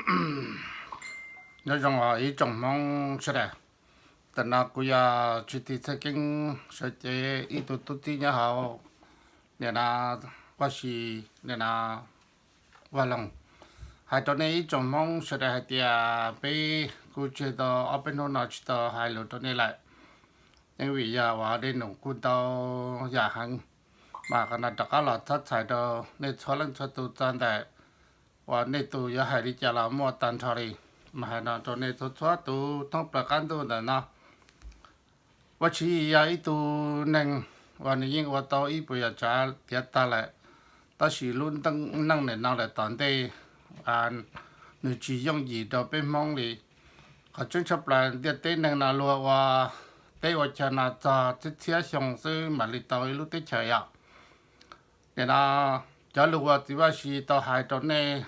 Nyob zoo os ib tsoom Hmoob sawv daws. Tam no kuv yog Tswv Tij Txhiaj Keeb sawv cev ib tug tub txib nyob hauv nim no Vaj Si, nim no Vaj Loog, hais rau nej ib tsoom Hmoob sawv daws hais tias peb kuj tseg tau ob peb hnub no tsis tau hais lus rau nej lawm. Yeej vim yog uas dej num kuj ntau yam heev, mas qhov no rov qab los txhab txhais rau nej txhua leej txhua tus txog ntawm uas nej tus yuav hais li cas los muaj tag nrho li. Mas hais no rau nej txhua txhua tus thoob plaws qab ntuj ntawm no. Vaj Tswv yog ib tug neeg uas nws yeej ua tau ib puas yam tsav tiav tag lawm, tab sis lub neej nim no lawm tom ntej nws tsis yooj yim rau peb Hmoob li. Qhov tseeb tshaj plaws ntiaj teb neeg no luag ua teb ua chaw no txog txhiab txhiab xyoo xwb mam li tau ib lub teb chaws yom. Nim no cov lus uas txiv Vaj Si tau hais rau nej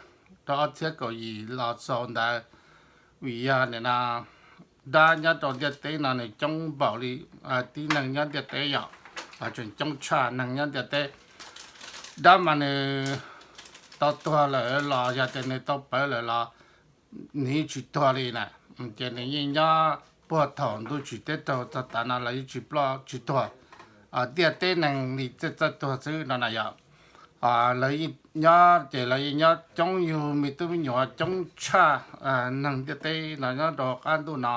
rau ob txhiab kaum yim los xaus ntawd, vim yog nim no dab nyob rau ntiaj teb no nws coob npaum li tib neeg nyob ntiaj teb yom, tseem coob tshaj neeg nyob ntiaj teb. Dab mas nws tau tuag lawm los yog tias nws tau ploj lawm los nws yeej tsis tuag li na, ces nws yeej nyob puag thaum ntuj tsim teb raug txog tav no los yeej tsis ploj tsis tuag. Ntiaj teb neeg li txawj txawj tuag xwb no na yom. Lawv nyob ces lawv yeej nyob coob yug me tub me nyuam coob tshaj neeg ntiaj teb no nyob rau qab ntuj no.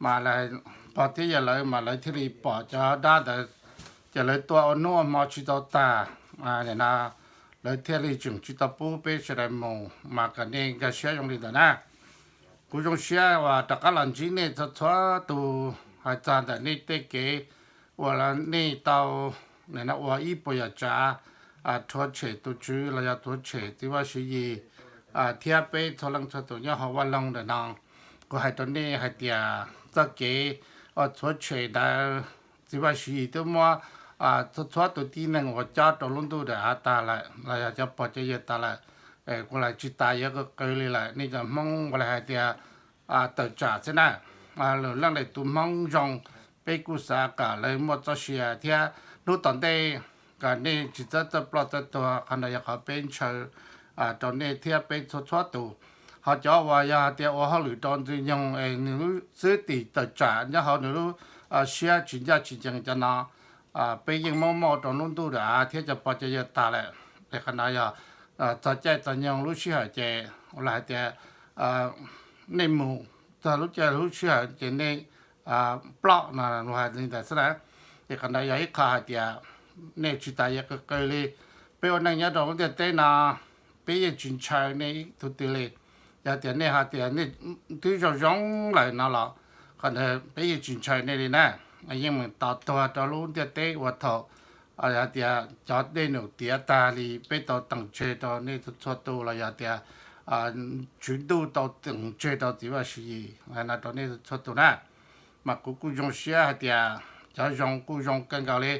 Mas pog thiab yawg lawv mas lawv thiaj li pom cov dab ntawd, ces lawv tuaj ua hnub ua hmo tsis tau tag. Nim no lawv thiaj li tseem tsis tau pub peb sawv daws mus, mas kom nej nkag siab zoo li ntawd na. Kuv zoo siab uas rov qab los ntsib nej txhua txhua tus hais txog ntawm nej tej kev uas nej tau nim no ua ib puas yam tsav rhuav tshem tus Tswv los yog rhuav tshem txiv Vaj Siv Yis thiab peb txhua leej txhua tus nyob hauv Vaj Loog ntawm no. Kuv hais rau nej hais tias txoj kev uas rhuav tshem ntawd txiv Vaj Siv Yis twb muab txhua txhua tus tib neeg uas cob rau lub ntuj dawm av tag lawm los yog cov pog cov yawg tag lawm, kuv lam tsis tas yuav qw qw li lawm. Nej cov Hmoob ua li hais tias tawm tsam xwb na. Lwm leej lwm tus Hmoob zoo, peb kuj xav kom lawv muaj txoj sia thiab hnub tom ntej kom nej tsis txawj txawj ploj txawj tuag. Qhov ntawd yog qhov peb ntshaw rau nej thiab peb txhua txhua tus. Ho cov uas yog hais tias ua hauj lwm rau Ntxwg Nyoog es nws lub xwb tim tawm tsam nyob hauv nws lub siab tsis ncaj tsis ncees cov no, peb yeej muab muab rau lub ntuj dawm av thiab cov pog cov yawg tag lawm. Es qhov no yog txog caij txog nyoog lub sij hawm ces ua li hais tias nej mus txog lub caij lub sij hawm ces nej ploj no, hais li ntawd xwb na. Ces qhov ntawd yog ib qho hais tias nej tsis tas yuav qw qw li. Peb ua neej nyob rau lub ntiaj teb no, peb yeej tsis ntshaw nej ib tug twg li. Yog tias nej hais tias nej twb zoo zoo lawm no los qhov ntawd peb yeej tsis ntshaw nej li na. Yeej mus tos tuag rau lub ntiaj teb uas thaum hais tias cov dej num tiav tag li peb tau teem tseg rau nej txhua tus los yog tias Tswv Ntuj tau teem tseg rau txiv Vaj Siv Yis no rau nej txhua tus na. Mas kuv kuj zoo siab hais tias cov zoo kuj zoo kawg nkaus li.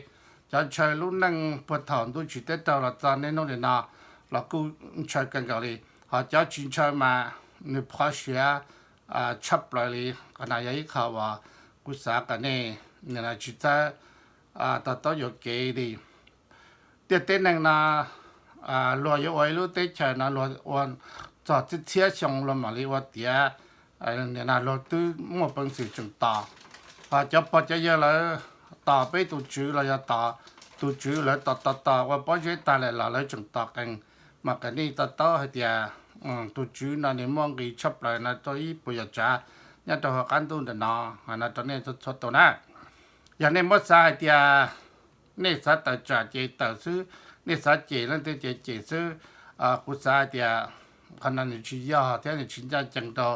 Cov ntshaw lub neej puag thaum ntuj tsim teb raug los txog niaj hnub nim no los kuj ntshaw kawg nkaus li. Ho cov tsis ntshaw mas nws phov siav tshaj plaws li. Qhov no yog ib qho uas kuv xav kom nej tsis txhob to taub yuam kev li. Ntiaj teb neeg no luag yuav ua ib lub teb chaws no luag ua txog txhiab txhiab xyoo luag mam li ua tiav. Nim no luag twb muaj peev xwm tseem tos. Ho cov pog cov yawg lawv tos peb tus Tswv los yog tos tus Tswv lawv tos tos tos ua pob zeb tag lawm los lawv tseem tos qees. Mas kom nej to taub hais tias tus Tswv no nws muaj nqis tshaj plaws no rau ib puas yam tsav nyob rau hauv qab ntuj ntawm no, no rau nej txhua tus na. Yog nej muab xav hais tias nej xav tawm tsam ces tawm xwb, nej xav cem leej twg ces cem xwb. Kuv xav hais tias qhov no nws tsis yog thiab nws tsis ncaj ncees rau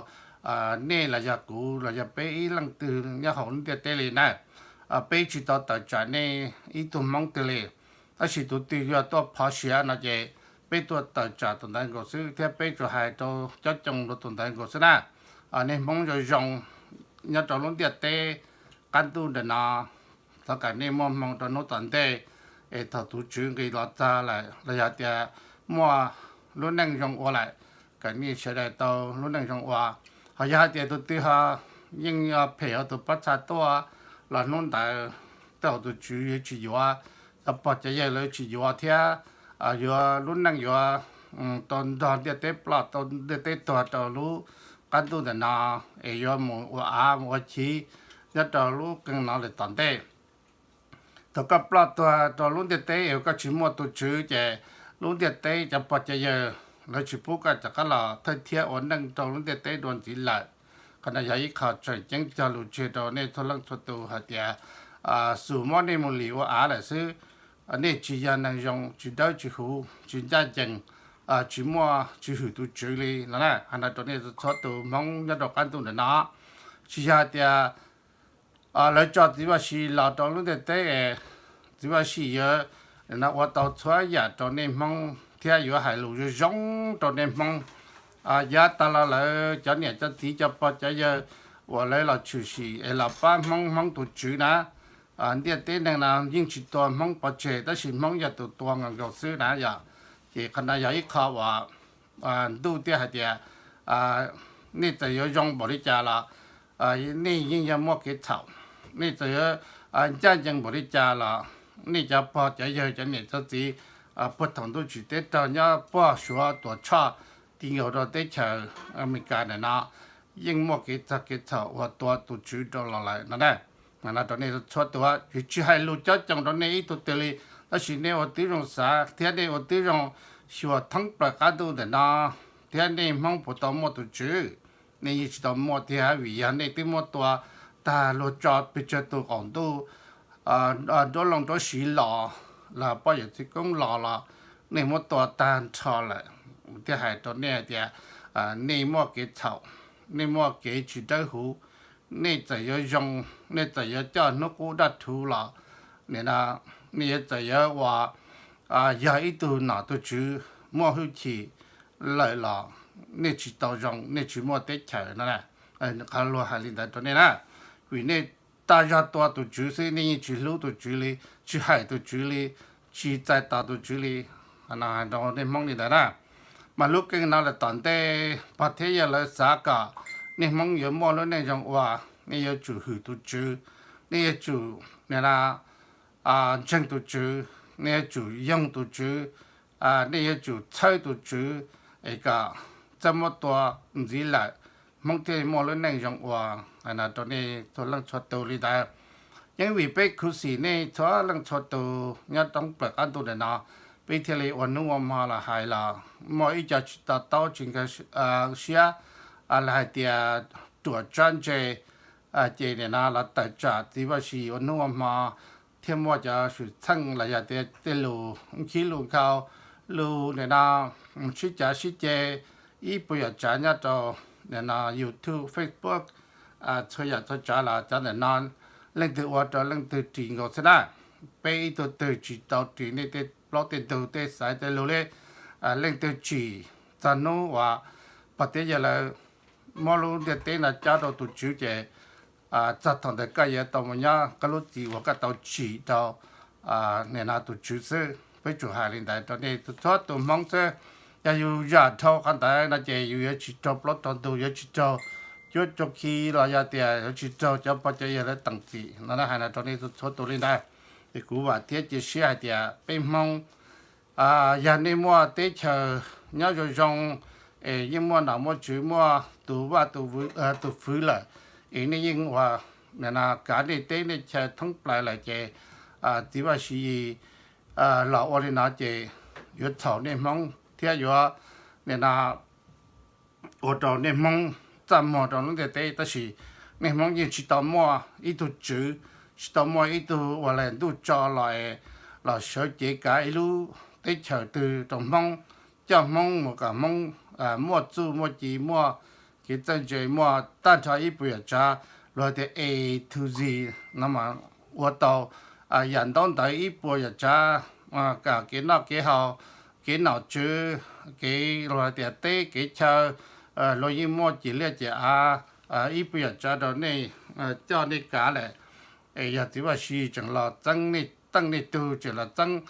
nej los yog kuv los yog peb ib leej twg nyob hauv lub ntiaj teb li na. Peb tsis tau tawm tsam nej ib tug Hmoob twg li. Tab sis tus twg yuav tuaj phov siav no ces peb tuaj tawm tsam tus ntawd nkaus xwb thiab peb tsuas hais rau cob coo rau tus ntawd nkaus xwb na. Nej Hmoob zoo zoo nyob rau lub ntiaj teb qab ntuj ntawm no, thov kom nej muaj hmoo rau hnub tom ntej, es thaum tus Tswv nqis los txog lawm los yog tias muaj lub neej zoo ua lawm, kom nej sawv daws tau lub neej zoo ua. Ho yog hais tias tus twg ho yeej phem hauv tus pob txha tuaj los hnub ntawd tej zaum tus Tswv yuav tsis yuav, cov pog cov yawg lawv tsis yuav thiab yuav lub neej yuav tau nrog ntiaj teb ploj, tau ntiaj teb tuag rau lub qab ntuj ntawm no, es yuav mus ua av mus ua chiv nyob rau lub qee no lawm tom ntej. Thaum koj ploj tuag rau lub ntiaj teb es koj tsis muaj tus tswv ces lub ntiaj teb cov pog cov yawg lawv tsis pub koj rov qab los thawj thiab ua neej rau lub ntiaj teb dua ntxiv lawm. Qhov no yog ib qho tseem ceeb cog lus tseg rau nej txhua leej txhua tus hais tias, xus muab nej mus lim ua av lawm xwb, nej tsis yog neeg zoo, tsis dawb tsis huv, tsis ncaj ncees, tsis muaj, tsis hwm tus tswv li no na. Hais no rau nej txhua tus Hmoob nyob rau qab ntuj ntawm no, tsis yog hais tias lawv tso txiv Vaj Siv los rau lub ntiaj teb es txiv Vaj Siv yuav ua tau txhua yam rau nej Hmoob thiab yuav hais lus zoo zoo rau nej Hmoob. Yav tas los lawv cov niam cov txiv cov pog cov yawg uas lawv los tshwm sim es los pab Hmoob, Hmoob tus tswv na, ntiaj teb neeg no yeej tsis tua Hmoob pov tseg tab sis Hmoob yog tus tua nkaus nkaus xwb na yom. Ces qhov no yog ib qho uas ntuj thiaj hais tias nej txawm yuav zoo npaum li cas los nej yeej yog muaj kev txhaum, nej txawm yuav ncaj ncees npaum li cas los nej cov pog cov yawg cov niam cov txiv puag thaum ntuj tsim teb raug nyob puag Suav Tuam Tshoj ti nkaus rau teb chaws Amelikas ntawm no yeej muaj kev txog kev txhaum uas tua tus tswv rau los lawm no na. No rau nej txhua tus, tsis hais lus cob coos rau nej ib tug twg li, tab sis nej ua tib zoo xav thiab nej ua tib zoo xyuas thoob plaws qab ntuj ntawm no thiab nej Hmoob puas tau muaj tus tswv. Nej yeej tsis tau muaj tiag vim yog nej twb muab tua tag luag tso pes tsawg tus qaum ntuj, nruab looj nruab siv los, los poj yawm txiv koob los los nej muab tua tag nrho lawm. Thiaj hais rau nej hais tias nej muaj kev txhaum, nej muaj kev tsis dawb huv, nej txawm yuav zoo, nej txawm yuav coj hnub qub daj rhuv los, nim no nej yuav txawm yuav ua yog ib tug nom tus tswv muaj hwj chim lawm los nej tsis tau zoo, nej tsis muaj teb chaws no. Qhov luag hais li ntawd rau nej na, vim nej tag zog tua tus tswv xwb, nej yeej tsis hlub tus tswv li, tsis hais tus tswv li, tsis txais tos tus tswv li. Hais rau nej Hmoob li ntawd na. Mas lub keeb no lawm tom ntej pog thiab yawg lawv xav kom nej Hmoob yuav muaj lub neej zoo ua, nej yuav tsum hwm tus tswv, nej yuav tsum ntseeg tus tswv, nej yuav tsum yoog tus tswv, nej yuav tsum txhawb tus tswv, es kom txaj muab tua ntxiv lawm, Hmoob thiaj muaj lub neej zoo ua. Hais no rau nej txhua leej txhua tus li ntawd. Yeej vim peb khuv xim nej txhua leej txhua tus nyob thoob plaws qab ntuj ntawm no, peb thiaj li ua hnub ua hmo los hais los muaj ib co tsis to taub tsis nkag siab, los hais tias ruam tsab ntse, ces nim no los tawm tsam txiv Vaj Siv ua hnub ua hmo thiaj muaj cov xwm txheej los yog tias tej lus khib lus nkhaus, lus nim no sib cav sib ceg ib puas yam tsav nyob rau nim no YouTube, Facebook, txhua yam txhua tsav los cov ntawm no leej twg ua rau leej twg ris nkaus xwb na. Peb ib tug twg tsis tau ris nej tej plaub tej ntug tej xaiv tej lus li. Leej twg tsim txog hnub uas pog thiab yawg lawv muab lub ntiaj teb no cob rau tus tswv ces txog thaum ntawd koj yuav tau mus nyob koj lub txim uas koj tau tsim rau nim no tus tswv xwb. Peb tsuas hais li ntawd rau nej txhua tus Hmoob xwb. Yog yus zam dhau qhov ntawd no ces yus yuav tsis raug plaub raug ntug, yuav tsis raug cuab tsuj khi los yog tias yuav tsis raug cov pog cov yawg lawv teem txim no. Hais no rau nej txhua tus li ntawd, es kuv vam thiab cia siab hais tias peb Hmoob, yog nej muaj teb chaws nyob zoo zoo, es yeej muaj nom muaj tswv, muaj tus vaj tus fwv lawm, es nej yeej ua nim no kav nej teb nej chaw thoob plaws lawm ces txiv Vaj Siv Yis los ua li no ces yuav txhaum nej Hmoob thiab yuav nim no ua rau nej Hmoob txaj muag rau lub ntiaj teb. Tab sis nej Hmoob yeej tsis tau muaj ib tug tswv, tsis tau muaj ib tug uas lam ntuj tso los, los sawv cev kav ib lub teb chaws twg rau Hmoob, coj Hmoob mus kom Hmoob muaj txuj muaj ci, muaj kev txawj ntse, muaj tag nrho ib puas yam tsav, luag tias A to Z no mas ua tau yam ntaub ntawv ib puas yam tsav, kom kev noj kev haus, kev nom tswv, kev luag tias teb kev chaw, luag yeej muaj cim liaj cim av ib puas yam tsav rau nej, coj nej kav lawm. Es yog txiv Vaj Siv tseem los txeeb nej teej nej tug, tseem los txeeb,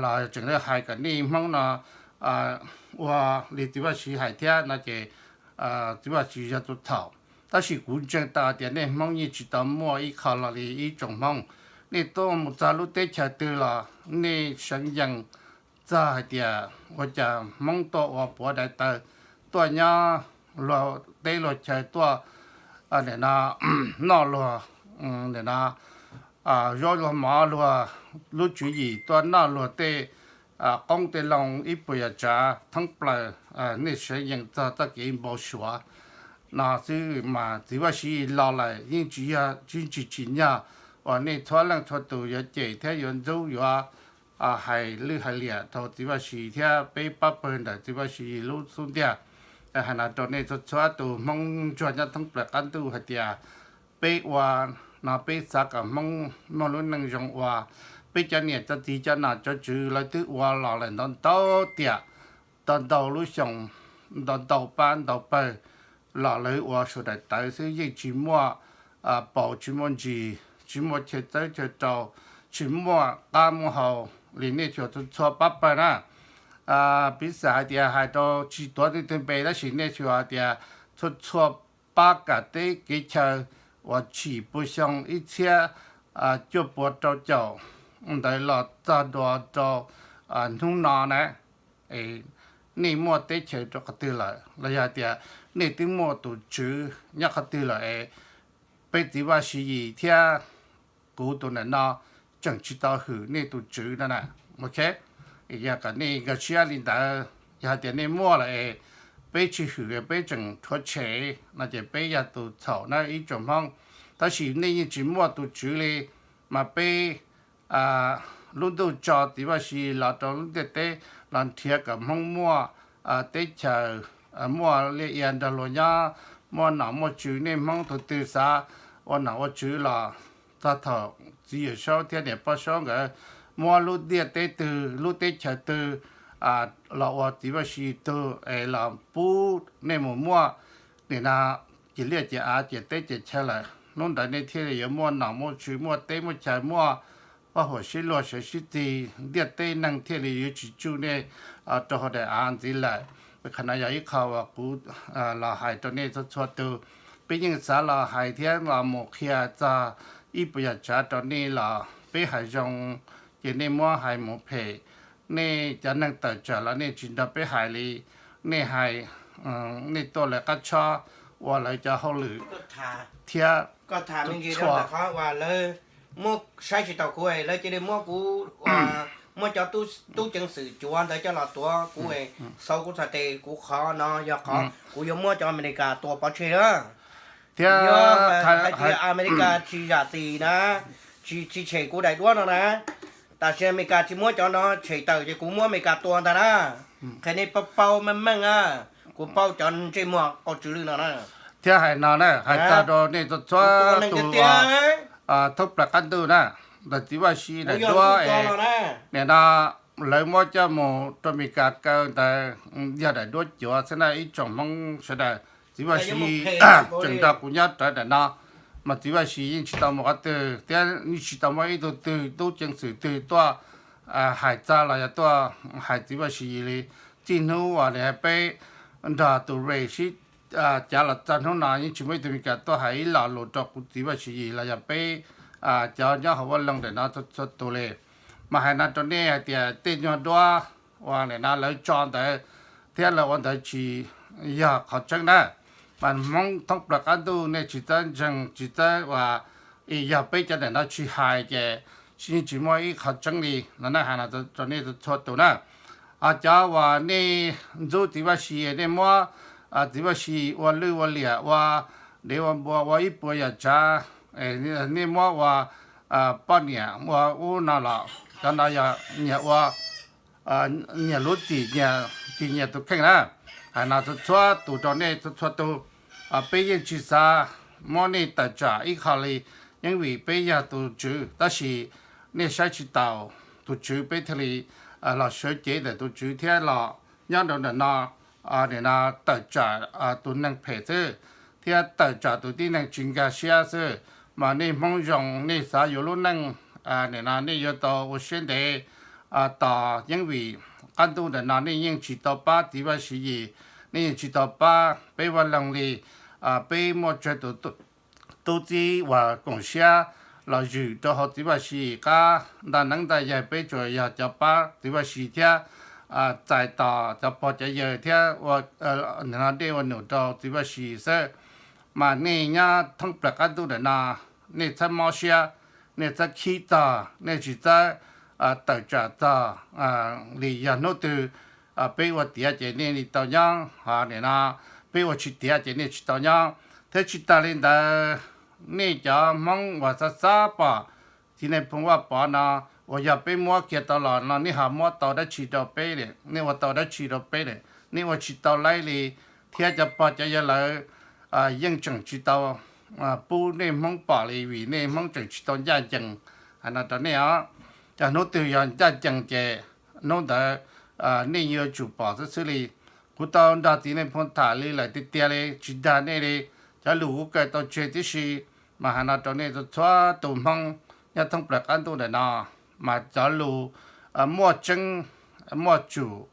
los tseem hais kom nej Hmoob no ua li txiv Vaj Siv hais thiab no ces txiv Vaj Siv yog tus txhaum. Tab sis kuv ntseeg tau tias nej Hmoob yeej tsis tau muaj ib qho los li ib tsoom Hmoob. Nej tuaj mus txog lub teb chaws twg los nej seev yees txog hais tias ua cas Hmoob tuaj ua puav daim tawv, tuaj nyob luag teb luag chaw, tuaj nim no noj luag, nim no zaub luag mov, luag lub tswv yim, tuaj noj luag tej qoob tej loo ib puas yam tsav thoob plaws, nej seev yees txog txoj kev npau suav no xwb mas txiv Vaj Siv Yis los lawm yeej tsis yog tsis tsim nyog uas nej txhua leej txhua tus yuav cem thiab yuav ntxub yuav hais lwj hais liam rau txiv Vaj Siv thiab peb pab pawg ntawm txiv Vaj Siv Yis lub xub ntiag. Hais no rau nej txhua txhua tus Hmoob ntsuag nyob thoob plaws qab ntuj hais tias peb ua no peb xav kom Hmoob muaj lub neej zoo ua, peb cov niam cov txiv cov nom cov tswv lawv twb ua los lawm ntau ntau tiam, ntau ntau lub xyoo, ntau ntau pab ntau pawg los lawv ua sawv daws tawv xwb yeej tsis muaj paus tsis muaj ntsis, tsis muaj chaw txawb chaw rau, tsis muaj qab muaj hau li nej txhua txhua pab pawg na. Piv xam hais tias hais rau tsis tuav twg tug npe tab sis nej txhua hais tias txhua txhua pab kam teb kev chaw uas tsim puas xyoo ib txhiab cuaj puas rau caum ntawd los txog dua rau hnub no na, nej muaj teb chaws rau qhov twg lawm los yog hais tias nej twb muaj tus tswv nyob qhov twg lawm es peb txiv Vaj Siv Yis thiab kuv tus ntawm no tseem tsis tau hwm nej tus tswv no na. Ok, yog kom nej nkag siab li ntawd, yog hais tias nej muaj lawm es peb tsis hwm peb tseem rhuav tshem no ces peb yog tus txhaum na ib tsoom Hmoob. Tab sis nej yeej tsis muaj tus tswv li, mas peb lub ntuj tso txiv Vaj Siv Yis los rau lub ntiaj teb los nrhiav kom Hmoob muaj teb chaws, muaj liaj ia nrog luag nyob, muaj nom muaj tswv. Nej Hmoob tus twg xav ua nom ua tswv los txog thaum txiv Yawm Saub thiab niam Poj Saub nkawd muab lub ntiaj teb twg lub teb chaws twg los ua txiv Vaj Siv Yis tug es los pub nej mus muaj nim no ces liaj ces av ces teb ces chaw lawm, hnub ntawd nej thiaj li yuav muaj nom muaj tswv, muaj teb muaj chaw, muaj paj huam sib luag sawv sib txig, ntiaj teb neeg thiaj li yuav tsis tsuj nej rau hauv daim av ntxiv lawm. Qhov no yog ib qho uas kuv los hais rau nej txhua txhua tus. Peb yeej xav los hais thiab los mus qhia txog ib puas yam tsav rau nej los peb hais zoo ces nej muab hais mus phem, nej cov neeg tawm tsam los nej tsis nrog peb hais li, nej hais, nej tuaj lawv qab tshob ua lawv cov hauj lwm thiab txhua lawv muab saib tsis taus kuv, lawv cia li muab kuv, muab cov tub ceev xwm cuav ntawd coj los tuav kuv, xauv kuv txhais tes. Kuv qhov no yog qhov kuv yuav muab cov Amelikas tua pov tseg na. Thiab hais tias Amelikas tsis zam txim na, tsis tshem kuv daim duab no na, tam sim Amelikas tsis muab cov no tshem tawm ces kuv muab Amelikas tua ntag na. Qhia nej paub paub meej meej na, kuv paub cov ntsej muag qau tsw lwj no na. Thiab hais no na, hais txog rau nej txhua tus thoob plaws qab ntuj na, ntawm txiv Vaj Siv daim duab es nim no lawv muab coj mus rau Amelikas kaw ntawd yog daim duab cuav xwb na ib tsoom Hmoob sawv daws. Txiv Vaj Siv tseem nrog kuv nyob rawv daim no, mas txiv Vaj Siv yeej tsis tau mus qhov twg thiab yeej tsis tau muaj ib tug twg tub ceev xwm twg tuaj hais txog los yog tuaj hais txiv Vaj Siv Yis li. Txij hnub uas peb nrog tus Ray sib cav los txog hnub no yeej tsis muaj ib tug Amelikas tuaj hais ib lo lus rau kuv txiv Vaj Siv Yis los yog peb cov nyob hauv vaj loog ntawm no txhua tus li. Mas hais no rau nej hais tias tej nyuag duab uas nim no lawv tso ntawd thiab lawv ua ntawd tsis yog qhov tseeb na. Mas Hmoob thoob plaws qab ntuj nej tsis txawj ntseeg tsis txawj ua, yog peb cov ntawm no tsis hais ces yeej tsis muaj ib qho tseeb li no na. Hais no rau nej txhua tus na. Cov uas nej ntxub txiv Vaj Siv, nej muab txiv Vaj Siv ua lwj ua liam, ua dev ua npua, ua ib puas yam tsav, nej muab ua poj niam ua ub no los cov no yog nyias ua nyias lub txim, nyias tus kheej na. Hais no txhua tus rau nej txhua txhua tus, peb yeej tsis xav muab nej tawm tsam ib qho li, yeej vim peb yog tus tswv tab sis nej saib tsis taus tus tswv peb thiaj li los sawv cev ntawm tus tswv thiab los nyob rau ntawm no, nim no tawm tsam tus neeg phem xwb thiab tawm tsam tus tib neeg tsis nkag siab xwb. Mas nej Hmoob zoo nej xav yuav lub neej, nim no nej yuav tau ua siab ntev tos, yeej vim qab ntuj ntawm no nej yeej tsis tau pab txiv Vaj Siv Yis, nej yeej tsis tau pab peb vaj loog li. Peb muaj tsawg tus tub txib uas koom siab los zwm rau hauv txiv Vaj Siv Yis qab ntaj neeb ntaj yaig, peb tsuas yog cov pab txiv Vaj Siv thiab txais tos cov pog cov yawg thiab ua, no dej ua num rau txiv Vaj Sis xwb. Mas nej nyob thoob plaws qab ntuj ntawm no, nej txhob mob siab, nej txhob khib txog, nej tsis txhob tawm tsam txog li. Yog hnub twg peb ua tiav ces nej li tau nyob, ho nim no peb ua tsis tiav ces nej tsis tau nyob. Thiab tsis tas li ntawd, nej cov Hmoob uas xav xav pom txiv Nais Phoo Vaj Pov no, uas yog peb muab kiag tau los no nej ho muab tau dab tsi rau peb li, nej ua tau dab tsi rau peb li? Nej ua tsis tau laib li, thiab cov pog cov yawg lawv yeej tseem tsis tau pub nej Hmoob pom li, vim nej Hmoob tseem tsis tau ncaj ncees. Hais no rau nej os, yog hnub twg yog ncaj ncees ces hnub ntawd nej yuav tsum pom xwb xwb li. Kuv tau nrog txiv Nais Phoo tham li lawm tiag tiag li, tsis dag nej li. Cov lus kuv kaw tau tseg tib si, mas hais no rau nej txhua tus Hmoob nyob thoob plaws qab ntuj ntawm no, mas cov lus muaj tseeb muaj tsum,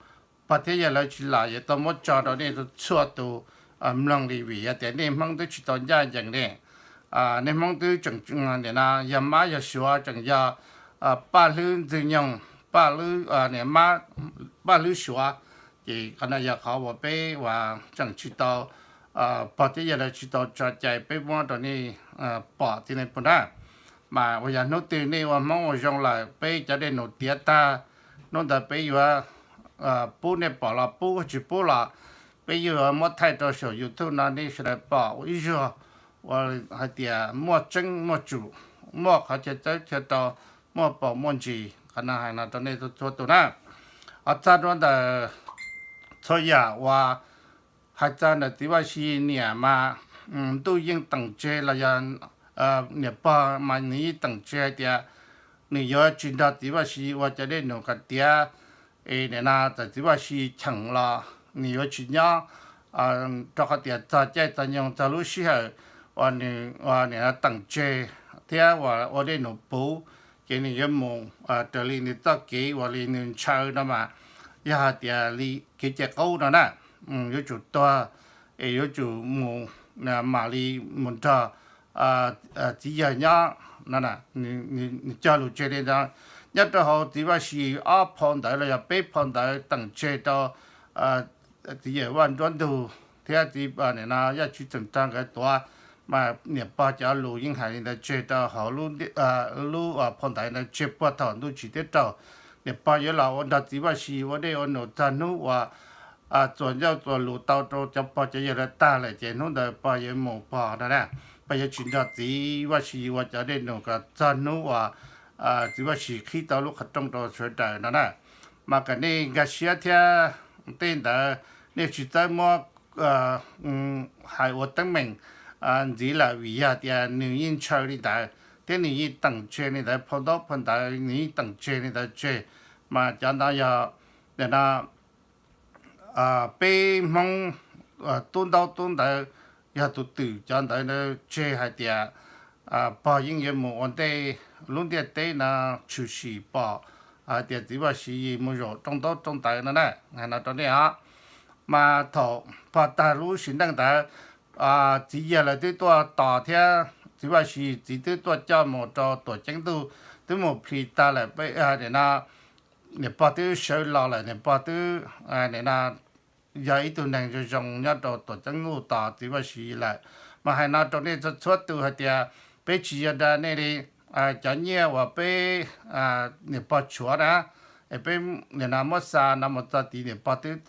pog thiab yawg lawv tsis lam yuav tau muab tso rau nej txhua tus mloog li, vim yog tias nej Hmoob twb tsis tau ncaj ncees li. Nej Hmoob twb tseem, nim no yog mab yog suav, tseem yog paj hlwb ntxwg nyoog, paj hlwb, paj hlwb suav. Ces qhov no yog qhov uas peb uas tseem tsis tau, pog thiab yawg lawv tsis tau tso cai peb muab rau nej pom txiv Nais Phoo na. Mas uas yog hnub twg nej ua Hmoob ua zoo lawm, peb cov dej num tiav tag, hnub ntawd peb yuav pub nej pom los pub, tsis pub los peb yuav muab thaij rau saum YouTube no nej sawv daws pom ua ib zaug, ua hais tias muaj tseeb muaj tsum, muaj qhov chaw txawb chaw rau, muaj paus muaj ntsis. Qhov no hais no rau nej txhua tus na. Ho txog rau ntawm txhua yam uas hais txog ntawm txiv Vaj Sis niam mas ntuj yeej teem tseg los yog niam pog mas nws yeej teem tseg hais tias nws yuav tsis nrog txiv Vaj Sis ua cov dej num kom tiav, es nim no txawm txiv Vaj Sis cheem los nws yuav tsis nyob, rau qhov tias txog caij txog nyoog txog lub sij hawm uas nws teem tseg thiab uas ua dej num puv, ces nws yuav mus raws li nws txoj kev uas li nws ntshaw no mas, yog hais tias li kev cai qub no na, yuav tsum tuag, es yuav tsum mus, mam li mus nrog txiv yawg nyob no. Nws cog lus tseg li ntawd. Nyob rau hauv txiv Vaj Sis ob phau ntawv los yog peb phau ntawv teem tseg rau txiv yawg Vaj Nruab Ntug thiab txiv, nim no Yaj Tswv Txeem Rog nkawd tuav, mas niam pog cov lus yeej hais li ntawd tseg rau hauv lub phau ntawv ntawd tseg puag thaum ntuj tsim teb raug. Niam pog yuav los ua nrog txiv Vaj Sis ua dej ua num txog hnub uas txuas ncauj txuas lus tau rau cov pog cov yawg lawv tag lawm, ces hnub ntawd pog yuav mus pog no na. Pog yuav tsis nrog txiv Vaj Sis ua cov dej num kom txog hnub uas txiv Vaj Sis qhib tau lub qhov rooj rau sawv daws no na. Mas kom nej nkag siab thiab, tej ntawd nej tsis txawj muab hais ua teeb meem ntxiv lawm, vim yog tias nws yeej ntshaw li ntawd thiab nws yeej teem tseg li ntawd, phau ntaub phau ntawv nws yeej teem tseg li ntawd tseg. Mas cov ntawd yog, nim no peb Hmoob tub ntaub tub ntawv yog tus twm cov ntawd tseg hais tias pog yeej yuav mus ua ntej lub ntiaj teb no tshwm sim pom hais tias txiv Vaj Sis mus zaum rooj ntaub rooj ntawv no na. Hais no rau nej os, mas thaum pog tag lub sim neej ntawd, txiv yawg lawv twb tuaj tos thiab txiv Vaj Sis txiv twb tuaj coj mus rau Tuam Ceeb Ntuj, twb mus plhis tag lawm, nim no niam pog twb sawv los lawm, niam pog twb, nim no yog ib tug neeg zoo zoo nyob rau Tuam Ceeb Ntuj tos txiv Vaj Sis lawm. Mas hais no rau nej txhua txhua tus hais tias peb tsis yog dag nej li, cov nyiaj uas peb niam pog tshuav na, es peb nim no muab xa no mus txog tid niam pog twb,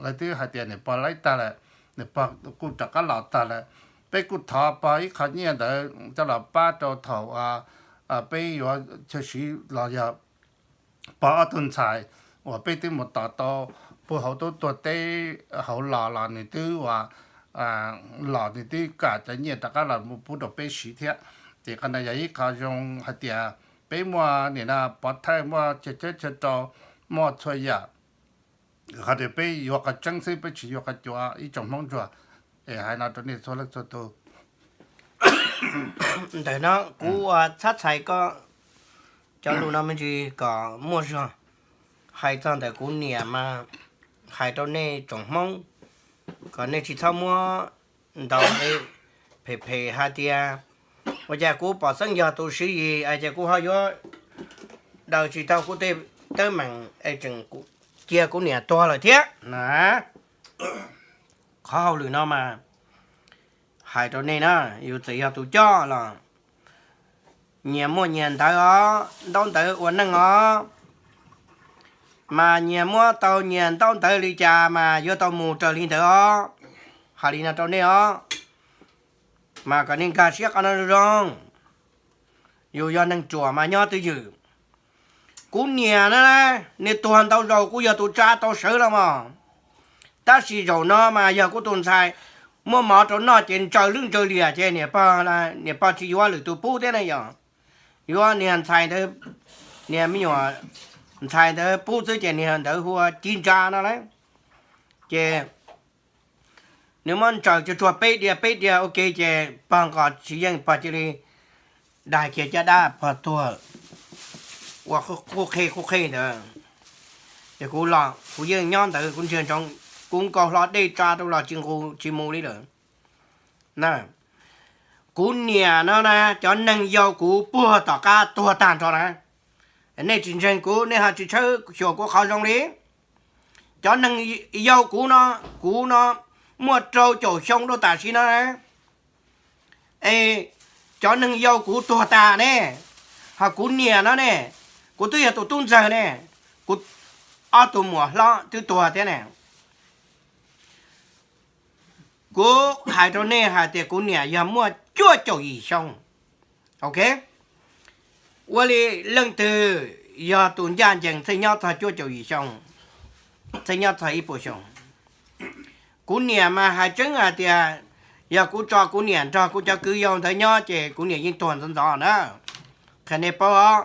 lawv twb hais tias niam pog laib tag lawm, niam pog kuj rov qab los tag lawm. Peb kuj thov pog ib qho nyiaj ntawd coj los pab rau thaum peb yuav chaw siv los yog pog ob tug ntxhais uas peb twb mus tos tau puag hauv tub tuag teb hauv los los nws twb ua los nws twb kam cov nyiaj rov qab los mus pub rau peb siv thiab. Ces qhov ntawd yog ib qho zoo hais tias peb muaj nim no pov thawj, muaj chaw txawb chaw rau, muaj txhua yam. Qhov tias peb yuav qhov tseeb xwb, peb tsis yuav qhov cuav ib tsoom Hmoob ntsuag. Es hais no rau nej txhua leej txhua tus. Ntawm no kuv ua txhab txhais koj cov lus no me ntsis kom muaj zog. Hais txog ntawm kuv niam mas hais rau nej tsoom Hmoob kom nej tsis txhob muab ntaus phem phem hais tias ua cas kuv pom xeeb yog tus Siv Yis es ces kuv ho yuav daws tsis tau kuv tej teeb meem es tseem kuv cia kuv niam tuag lawm thiab na. Qhov hauj lwm no mas hais rau nej na, yus txawm yog tus coj los nyias muaj nyias ntawv os, ntaub ntawv ua neej os, mas nyias muab tau nyias ntaub ntawv li cas mas yuav tau mus raws li ntawd os. Hais li no rau nej os, mas kom nej nkag siab qhov no zoo. Yus yog neeg ruam mas nyob twj ywm. Kuv niam na, nws tuag ntau zaus kuv yog tus tsa tau sawv los mas, tab sis zaum no mas yog kuv tus ntxhais muaj mov rau noj ces ntsaws lwj ntsaws liam ces niam pog, niam pog tsis yuav lwm tus pub thiab ne yog. Yuav niag ntxhais ntawd, niag me nyuam ntxhais ntawd pub xwb ces niag ntawd hu ua Ci Ntsa no lauj. Ces nws muab ntsaws tsuag tsuag peb diav peb diav ua ke ces pog nqos tsis yeej, pog cia li dai kiag caj dab, pog tuag ua qub qhe qub qhe ntawd. Ces kuv los kuv yeej nyob ntawd kuv ntsia ntsoov, kuv nkaus hlo dej tsa rau los tsis nqus tsis mus li lawm. Kuv niam no na, cov neeg yau kuv puag tom qab tuag tag nrho na. Nej tsis ntseeg kuv, nej ho tsis tshawb xyuas kuv qhov zoo li. Cov neeg yau kuv no, kuv no muaj rau caum xyoo rau tam sim no na. Es cov neeg yau kuv tuag tas ne, ho kuv niam no ne, kuv twb yog tus tub ntxawg ne, kuv ob tug muam hlob twb tuag thiab ne. Kuv hais rau nej hais tias kuv niam yog muaj cuaj caum yim xyoo, ok, ua li leej twg yog tus ncaj ncees txheej nyob txog cuaj caum yim xyoo, txheej nyob txog ib puas xyoo. Kuv niam mas hais tseeb hais tias yog kuv tso kuv niam nrog kuv cov kwv yau ntawd nyob ces kuv niam yeej tuag ntxov ntxov na, qhia nej paub os.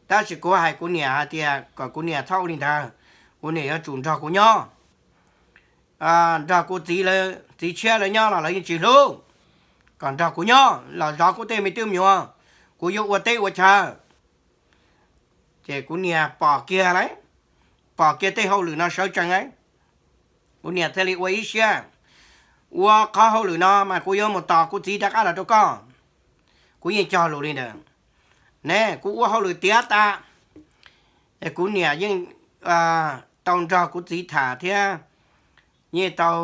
Tab sis kuv hais kuv niam hais tias kom kuv niam txhob ua li ntawd, kuv niam yuav tsum nrog kuv nyob, nrog kuv txiv, txiv tshiab lawv nyob los lawv yeej tsis hlub, kom nrog kuv nyob los zov kuv tej me tub me nyuam, kuv yuav ua teb ua chaw. Ces kuv niam pom kiag lauj, pom kiag tej hauj lwm no sawv tsees lauj, kuv niam thiaj li ua ib siab, ua qhov hauj lwm no mas kuv yuav mus tos kuv txiv rov qab los rau koj. Kuv yeej cog lus li ntawd ne, kuv ua hauj lwm tiav tas, kuv niam yeej tau nrog kuv txiv tham thiab, yeej tau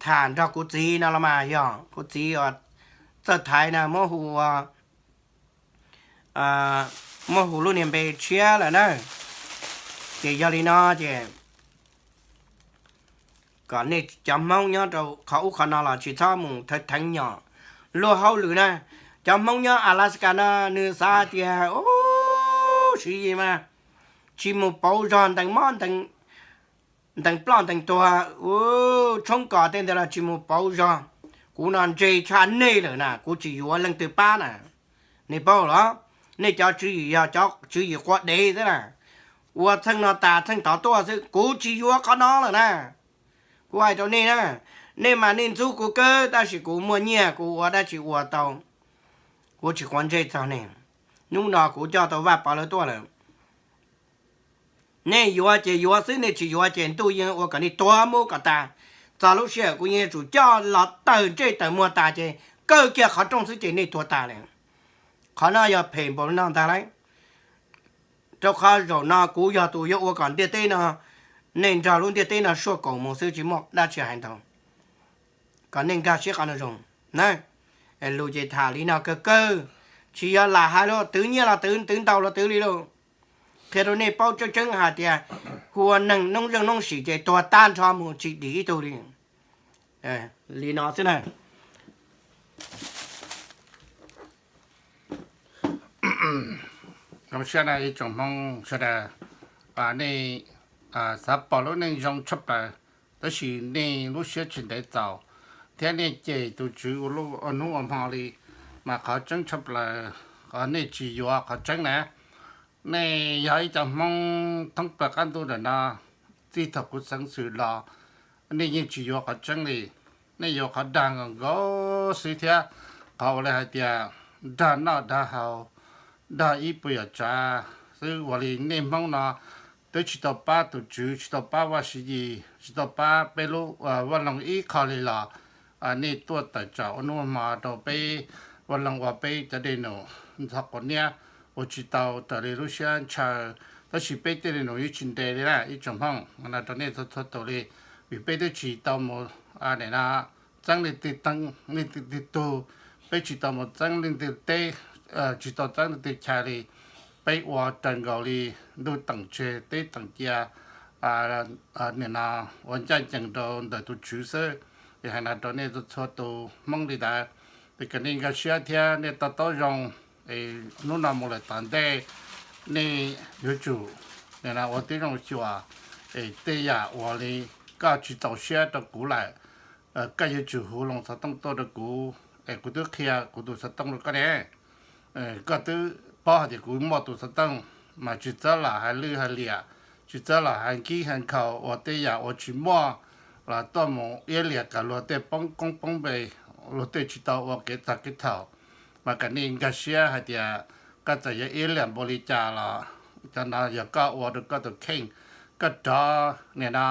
tham nrog kuv txiv no los mas yog kuv txiv uas txawj thaiv na, muab hu ua, muab hu lub niag npe tshiab lawm na. Ces yog li no ces kom nej cov Hmoob nyob rau qhov ub qhov no los tsis txhob mus theev nyom luag hauj lwm na. Cov Hmoob nyob Alaska no nws xav tias, u, siv yis mas tsis mus pauv zog ntees mob ntees ploj ntees tuag, u, tshoob kos tej ntawd los tsis mus pauv zog. Kuv no ntse tshaj nej lawm na, kuv tsis yuav leej twg pab na. Nej paub los, nej cov tswv yim yog cov tswv yim quav dev xwb na, ua txheej no tas txheej tod tuaj xwb, kuv tsis yuav qhov no lawm na. Kuv hais rau nej na, nej mas nej ntxub kuv kawg tab sis kuv muaj nyiaj kuv ua dab tsi ua tau, kuv tsis quav ntsej txog nej. Hnub no kuv coj tau Vaj Pov lawv tuaj lawm. Nej yuav ces yuav xwb, nej tsis yuav ces ntuj yeej ua kom nej tuag mus kom tas. Txog lub sij hawm kuv yeej yuav tsum coj los tawm ntsej tawm muag tas ces kaw kiag qhov rooj xwb ces nej tuag tas li. Qhov no yog phem npaum no ntag lauj. Rau qhov zaum no kuv yog tus yuav ua kom ntiaj teb no, nej nrog lub ntiaj teb no suaj kaum mus xwb tsis muaj dab tsi hais ntau. Kom nej nkag siab qhov no zoo na. Lus ces tham li no kawg kawg, tsis yog lam hais los twv nyiaj los twv, twv ntau los twv li lauj. Qhia rau nej paub tseeb tseeb hais tias hu ua neeg noob zeej noob sim ces tuag tag nrho mus tsis dim ib tug li. Li no xwb na. Zoo siab na ib tsoom Hmoob sawv daws, nej xav pom lub neej zoo tshaj plaws, tab sis nej lub siab tsis ntev txaus, thiab nej cem tus Tswv ua hnub ua hmo li, mas qhov tseeb tshaj plaws, qhov nej tsis yuav qhov tseeb na. Nej yog ib cov Hmoob thoob plaws qab ntuj ntawm no, txij thaum kuv xeev xwm los, nej yeej tsis yuav qhov tseeb li. Nej yuav qhov dag nkaus nkaus xwb thiab qhov ua li hais tias dag noj dag haus, dag ib puas yam tsav xwb. Ua li nej Hmoob no twb tsis tau pab tus Tswv, tsis tau pab Vaj Siv Yis, tsis tau pab peb lub Vaj Loog ib qho li los, nej tuaj tawm tsam ua hnub hmo rau peb Vaj Loog ua peb cov dej num ntxhov quav niab, ua tsis tau raws li lub siab ntshaw, Tab sis peb tej li nus yeej tsis nres li na ib tsoom Hmoob, no rau nej txhua txhua tus li, vim peb twb tsis tau mus, nim no txeeb leej twg tug, peb tsis tau mus txeeb leej twg teb, tsis tau txeeb leej twg chaw li. Peb ua raws nkaus li ntuj teem tseg teb teem cia, nim no ua ncaj ncees rau ntawm tus Tswv xwb. Es hais no rau nej txhua tus Hmoob li ntawd, es kom nej nkag siab thiab nej to taub zoo, es hnub no mus lawm tom ntej nej yuav tsum nim no ua tib zoo xyuas, es tej yam uas li koj tsis txaus siab rau kuv lawm, koj yuav tsum hu loo xov tooj tuaj rau kuv, es kuv twb qhia kuv tus xov tooj rau koj ne. Koj twb paub hais tias kuv muaj tus xov tooj, mas tsis txhob lam hais lwj hais liam, tsis txhob lam hais nkig hais nkhaus uas tej yam uas tsis muaj los tuaj mus iab liam kom luag tej poob koob poob npe, luag tej tsis tau ua kev txog kev thaum. Mas kom nej nkag siab hais tias koj txawm yog iab liam npaum li cas los cov no yog koj ua rau koj tus kheej, koj rov nim no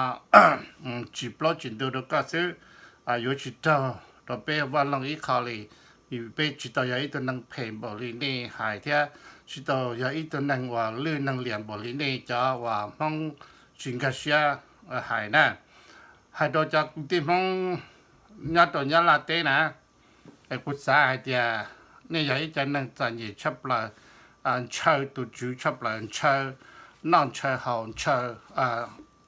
tsis plaub tsis ntug rau koj xwb, yuav tsis raug rau peb vaj loog ib qho li. Vim peb tsis tau yog ib tug neeg phem npaum li nej hais thiab tsis tau yog ib tug neeg uas lwj neeg liam npaum li nej cov uas Hmoob tsis nkag siab hais na. Hais rau cov kwv tij Hmoob nyob rau Nyab Laj teb na, es kuv xav hais tias nej yog ib cov neeg txom nyem tshaj plaws, ntshaw tus Tswv tshaj plaws, ntshaw noj ntshaw haus, ntshaw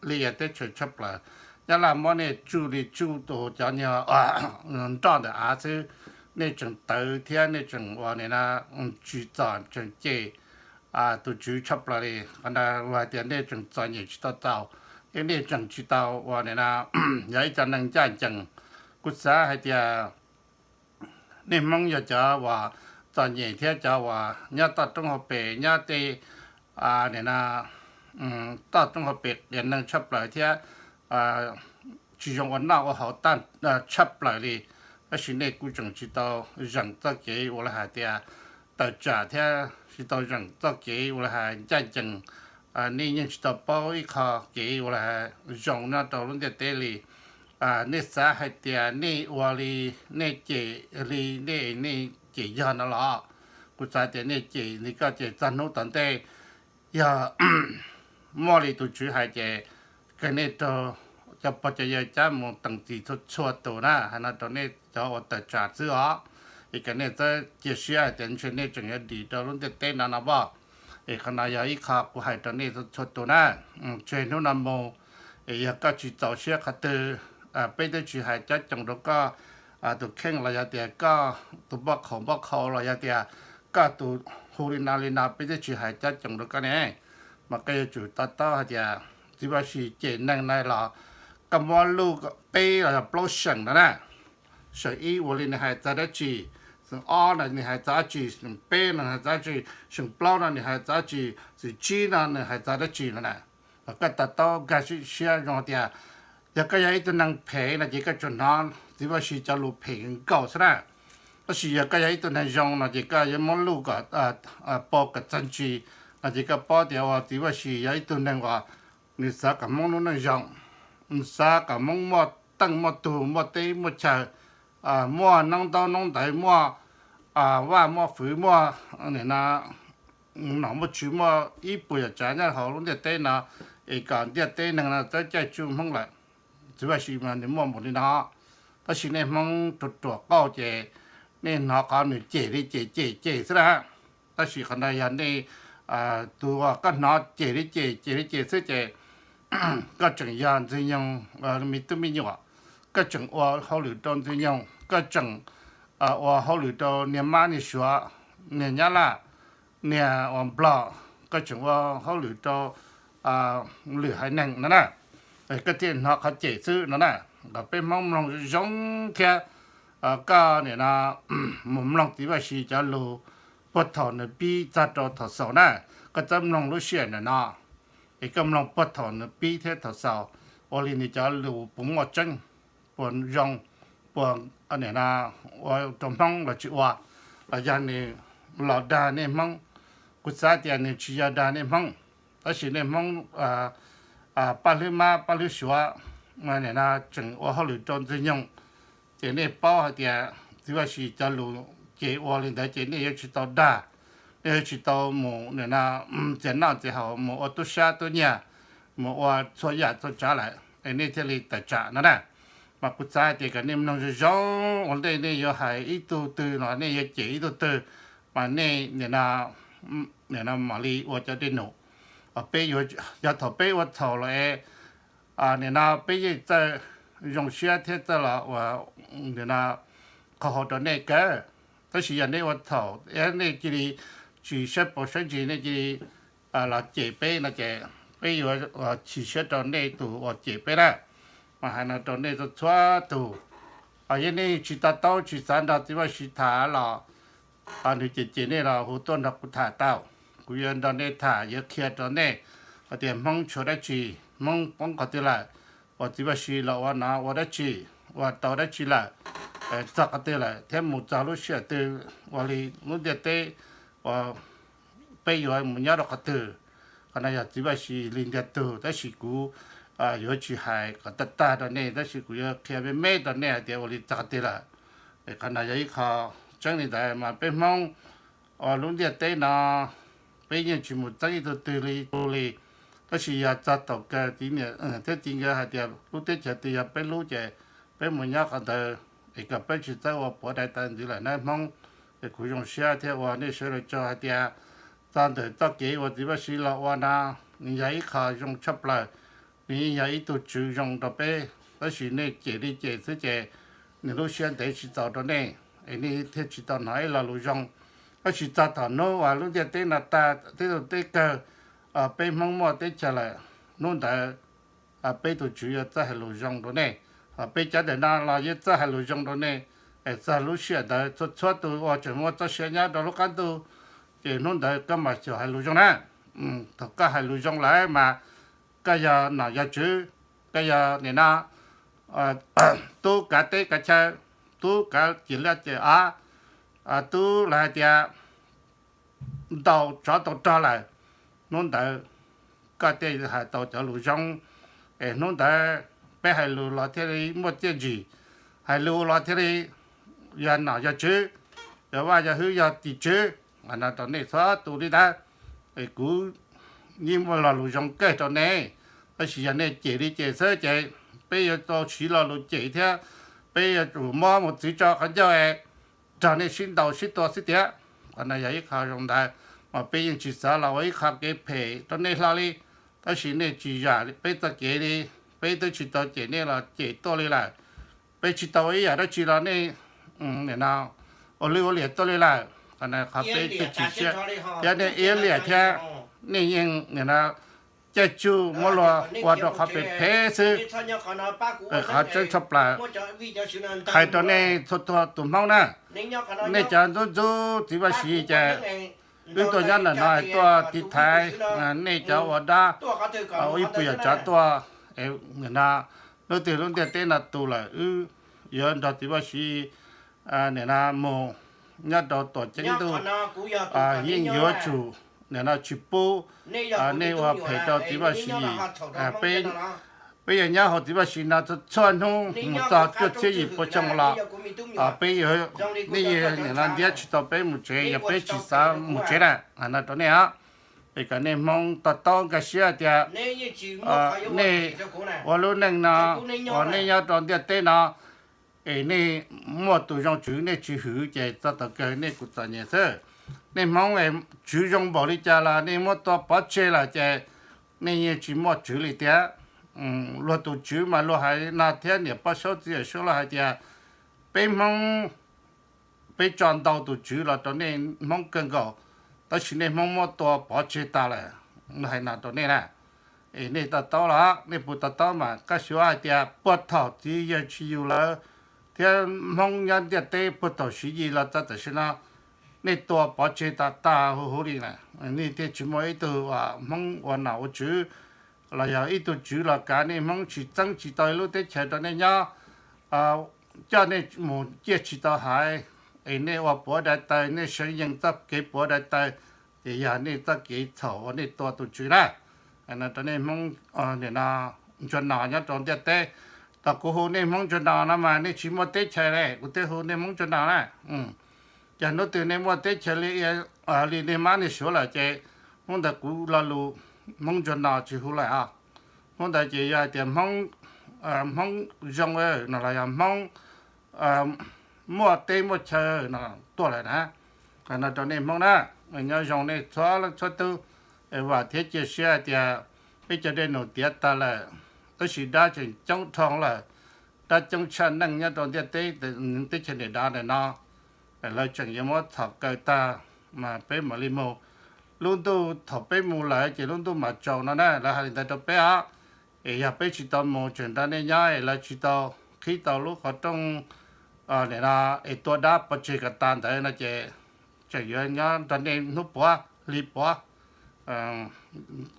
li teb chaws tshaj plaws. Nyab Laj muab nej tsuj li tsuj tus cov nyuag nroj ntawm av xwb, nej tseem tawv thiab nej tseem ua nim no tsis txom, tseem cem tus Tswv tshaj plaws li. Qhov ntawd hais tias nej tseem txom nyem tsis tau txaus, thiab nej tseem tsis tau ua nim no yog ib cov neeg ncaj ncees. Kuv xav hais tias nej Hmoob yog cov uas txom nyem thiab cov uas nyob toj roob hauv pes, nyob tej nim no toj roob hauv pes qias neeg tshaj plaws thiab tsis zoo ua noj ua haus tshaj plaws li. Tab sis nej kuj tseem tsis tau zeem txoj kev uas lawv hais tias tawm tsam thiab tsis tau zeem txoj kev uas lawv hais ncaj ncees. Nej yeej tsis tau paub ib qho kev uas lawv hais zoo nyob rau lub ntiaj teb li. Nej xav hais tias nej ua li, nej cem li, nej, nej cem yog no los? Kuv xav tias nej cem li koj ces txog hnub tom ntej yog muaj li tus Tswv hais ces kom nej raug cov pog cov yawg cab mus teem txim txhua txhua tus na. Hais no rau nej cov uas tawm tsam xwb os, es kom nej txhob cia siab hais tias ntshe nej tseem yuav dim rau lub ntiaj teb no no pom. Es qhov no yog ib qho kuv hais rau nej txhua txhua tus na. Tseg hnub no mus, es yog koj tsis txaus siab qhov twg, peb twb tsis hais cob coos rau koj tus kheej los yog tias koj tus npoj qhaus npoj qhau los yog tias koj tus hu li no li no, peb twb tsis hais cob coos rau koj ne. Mas koj yuav tsum to taub hais tias txiv Vaj Sis cem neeg na los koj muab luj peb los yog plaub seem no na. Seem ib ua li nws hais txog dab tsi, seem ob no nws hais txog dab tsi, seem peb no nws hais txog dab tsi, seem plaub no nws hais txog dab tsi, seem tsib no nws hais txog dab tsi no na. Koj to taub nkag siab zoo tias yog koj yog ib tug neeg phem no ces koj tsuas hnov txiv Vaj Sis cov lus phem nkaus xwb na. Tab sis yog koj yog ib tug neeg zoo no ces koj yuav muab luj kom pau kom txog ntsis no ces koj paub tias uas txiv Vaj Sis yog ib tug neeg uas nws xav kom Hmoob lub neej zoo, nws xav kom Hmoob muaj teej muaj tug, muaj teb muaj chaw, muaj noob ntaub noob ntawv, muaj vaj muaj fwv, muaj nim no nom muaj tswv, muaj ib puas yam tsav nyob hauv lub ntiaj teb no, es kom ntiaj teb neeg no txawj caij tsuj Hmoob lawm. Txiv Vaj Sis mas nws muaj npaum li no, tab sis nej Hmoob ruam ruam qauj ces nej hnov qhov nws cem li cem cem cem xwb na. Tab sis qhov ntawd yog nej, tus uas koj hnov cem li cem cem li cem xwb ces koj tseem yog Ntxwg Nyoog me tub me nyuam, koj tseem ua hauj lwm rau Ntxwg Nyoog, koj tseem ua hauj lwm rau niag Mab niag Suav, niag Nyab Laj, niag uas Nplog, koj tseem ua hauj lwm rau lwm haiv neeg no na. Koj thiaj hnov qhov cem xwb no na. Kom peb Hmoob mloog zoo thiab, koj nim no mus mloog txiv Vaj Sis cov lus puag thaum nws pib txog rau thaum xaus na. Koj txawb mloog lub sij hawm ntawm no, es koj mloog puag thaum nws pib thiab thaum xaus, ua li nws cov lus puas muaj tseeb, puas zoo, puas nim no ua rau Hmoob los tsis ua, los yog nws los dag nej Hmoob. Kuv xav tias nws tsis yog dag nej Hmoob, tab sis nej Hmoob paj hlwb Mab paj hlwb Suav nim no tseem ua hauj lwm rau Ntxwg Nyoog, ces nej paub hais tias txiv Vaj Sis cov lus ces ua li ntawd ces nej yuav tsis tau dag. nej tsis tau mus nim no txiav noj txiav haus, mus ua tub sab tub nyiag, mus ua txhua yam txhua tsav lawm es nej thiaj li tawm tsam no na. Mas kuv xav hais tias kom nej mloog zoo zoo ua ntej nej yuav hais ib tug twg los nej yuav cem ib tug twg, mas nej nim no mam li ua cov dej num. Peb yuav, yog thaum peb ua txhaum los es nim no peb yeej txawj zoo siab thiab txawj los ua nim no qhov hau rau nej kawg. Tab sis yog nej ua txhaum nej cia li tsis saib paus saib ntsis, nej cia li los cem peb no ces peb yuav chim siab rau nej tus uas cem peb na. Mas hais no rau nej txhua txhua tus, yog nej tsis to taub tsis xav nrog txiv Vaj Siv tham los nws cem cem nej los hu tuaj nrog kuv tham tau. Kuv yuav nrog nej tham, yuav qhia rau nej hais tias Hmoob tshuav dab tsi, Hmoob poob qhov twg lawm, uas txiv Vaj Siv los ua no ua dab tsi, ua tau dab tsi lawm, txog qhov twg lawm thiab mus txog lub sij hawm twg, ua li lub ntiaj teb uas peb yuav mus nyob rau qhov twg. Qhov no yog txiv Vaj Siv li ntiag tug, tab sis kuv yuav tsis hais kom tag tag rau nej, tab sis kuv yuav qhia me me rau nej hais tias ua li txog qhov twg lawm. Es qhov no yog ib qho tseeb li ntawd mas peb Hmoob ua lub ntiaj teb no peb yeej tsis mus txeeb ib tug twg li tus li. Tab sis yog txog thaum kawg txiv niam thiab txiv nkawd hais tias lub teb chaws twg yog peb lub ces peb mus nyob qhov ntawd, es kom peb tsis txawj ua puav dai taw ntxiv lawm nawb Hmoob. Es kuv zoo siab thiab ua nej sawv daws tsaug hais tias txog ntawm txoj kev uas txiv Vaj Siv los ua no, nws yog ib qho zoo tshaj plaws, nws yeej yog ib tug tswv zoo rau peb. Tab sis nej cem li cem xwb ces nws lub siab ntev tsis txaus rau nej, es nej thiaj tsis tau hnov ib lo lus zoo. Tab sis txog thaum hnub uas lub ntiaj teb no tag, teb tug teb kawg, peb Hmoob muaj teb chaws lawm, hnub ntawd peb tus tswv yuav txawj hais lus zoo rau nej, peb cov ntawm no los yuav txawj hais lus zoo rau nej. Es txog lub sij hawm ntawd txhua txhua tus uas tseem muaj txoj sia nyob rau lub qab ntuj, ces hnub ntawd koj mam xyaum hais lus zoo na. Thaum koj hais lus zoo lawm mas koj yog nom yog tswv, koj yog nim no tub kav teb kav chaw, tub kav ces liaj ces av, tub lawv hais tias ntaus tsov tau rog lawm, hnub ntawd koj thiaj hais tau cov lus zoo. Es hnub ntawd peb hais lus los thiaj li muaj txiaj ntsig, hais lus los thiaj li yog nom yog tswv, yog vaj yog hwj yog tim tswv. Hais no rau nej txhua tus li ntawd, es kuv yeej muaj lo lus zoo kawg rau nej. Tab sis yog nej cem li cem xwb ces peb yuav tau siv lo lus cem thiab, peb yuav tsum muab mus txwv tso qhov ncauj es nrog nej sib ntaus sib tua xwb tiag. Qhov no yog ib qho zoo ntawd, mas peb yeej tsis xav los ua ib qho kev phem rau nej hlo li. Tab sis nej tsis zam peb txoj kev li, peb twb tsis tau cem nej los cem tuaj li lawm. Peb tsis tau ib yam dab tsi los nej nim no ua lwj ua liam tuaj li lawm. Qhov no qhov peb twb tsis siab, thiab nej iab liam thiab, nej yeej nim no caij tsuj muab luag ua rau qhov phem phem xwb. Qhov tseeb tshaj plaws hais rau nej txhua txhua tus Hmoob na, nej cov ntxub ntxub txiv Vaj Siv ces wb tuaj nyob ntawm no tuaj tiv thaiv nej cov ua dab, ua ib puas yam tsav tuaj. Nim no hnub twg lub ntiaj teb no tu lawm wb yuav nrog txiv Vaj Siv nim no mus nyob rau tuam ceeb ntuj, yeej yuav tsum nim no tsis pub nej ua phem rau txiv Vaj Siv. Peb, peb yuav nyob hauv txiv Vaj Siv no txhua hnub mus txog cuaj txhiab yim pua xyoo los peb yuav, nej nim no ntiab tsis tau peb mus tsev, yog peb tsis xav mus tsev na. Hais no rau nej os, es kom nej Hmoob to taub nkag siab tias nej ua lub neej no, uas nej nyob rau ntiaj teb no, es nej muaj tus zoo tswv nej tsis hwv ces txog thaum kawg nej kuj txom nyem xwb. Nej Hmoob es tswv zoo npaum li cas los nej muab tua pov tseg lawm ces nej yeej tsis muaj tswv li tiag. Luag tus tswv mas luag hais no thiab, niam poj saub txiv yawm saub los hais tias peb Hmoob, peb tso ntau tus tswv los rau nej Hmoob kawg nkaus, tab sis nej Hmoob muab tua pov tseg tas lawm. Hais no rau nej na, es nej to taub los, nej puas to taub mas koj xyuas hais tias puag thaum txiv yawg tsis yus lawv thiab Hmoob nyob ntiaj teb puag thaum Siv Yis los txog tam sim no, nej tua pov tseg tas tas huv huv li na. Nej thiaj tsis muaj ib tug Hmoob ua nom ua tswv los yog ib tug tswv los kav nej Hmoob, tsis txeeb tsis tau ib lub teb chaws rau nej nyob, coj nej mus ciaj tsis tau haiv, es nej ua puav dai taw, nej seev yees txoj kev puav dai taw, ces yog nej txoj kev txhaum uas nej tua tus tswv na. Hais no rau nej Hmoob nim no ntsuag nos nyob rau ntiaj teb, thaum kuv hu nej Hmoob ntsuag nos no mas nej tsis muaj teb chaws li, kuv thiaj hu nej Hmoob ntsuag nos na. Ces hnub twg nej muaj teb chaws li li nej mab nej suav lawm ces hnub ntawd kuv lo lus Hmoob ntsuag no tsis hu lawm os. Hnub ntawd ces yog hais tias Hmoob, Hmoob zoo no los yog Hmoob muaj teb muaj chaw no tuaj lawm na. Hais no rau nej Hmoob na, nyob zoo nej txhua leej txhua tus, vam thiab cia siab hais tias peb cov dej num tiav tag lawm, tab sis dab tseem coob dhau lawm, dab coob tshaj neej nyob rau ntiaj teb, teb chaws niam dav ntawm no, lawv tseem yuav muab txhom kaw tag, mas peb mam li mus. Lub ntuj thaum peb mus lawm ces lub ntuj mam tsaus no na, lawv hais li ntawd rau peb os. Es yog peb tsis tau mus tseem nrog nej nyob es lawv tsis tau qhib tau lub qhov rooj, nim no es tua dab pov tseg kom tas ntawd no ces tseem yuav nyob nrog nej hnub puav hli puav,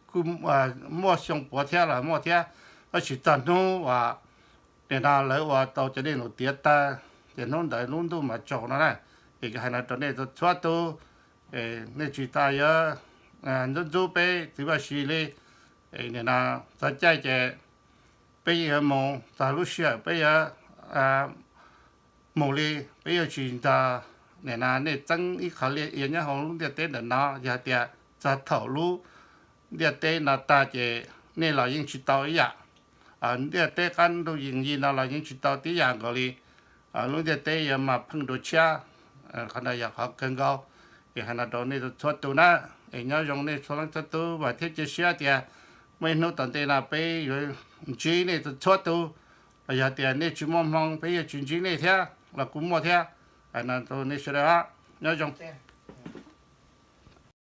kuj muaj xyoo puav thiab los muaj thiab, tab sis txog hnub uas nim no lawv ua tau cov dej num tiav tag ces hnub ntawd lub ntuj mas tsaus no na. Es hais no rau nej txhua tus, nej tsis tas yuav ntxub ntxub peb txiv Vaj Siv li. Nim no txog caij ces peb yeej yuav mus, txog lub sij hawm peb yuav mus li, peb yuav tsis nrog nim no nej txeeb ib qho liaj ia nyob hauv lub ntiaj teb ntawm no. Yog hais tias txog thaum lub ntiaj teb no tag ces nej los yeej tsis tau ib yam, ntiaj teb qab ntuj yees yig no los yeej tsis tau tib yam nkaus li. Lub ntiaj teb yuav mas pheej dua tshiab, qhov ntawd yog qhov kawg nkaus. Es hais no rau nej txhua tus na, es nyob zoo nej txhua leej txhua tus, vam thiab cia siab tias muaj ib hnub tom ntej no peb yuav ntsib nej txhua tus, los yog tias nej tsis muaj hmoo peb yuav tsis ntsib nej thiab los kuj muaj thiab. Hais no rau nej sawv daws, nyob zoo.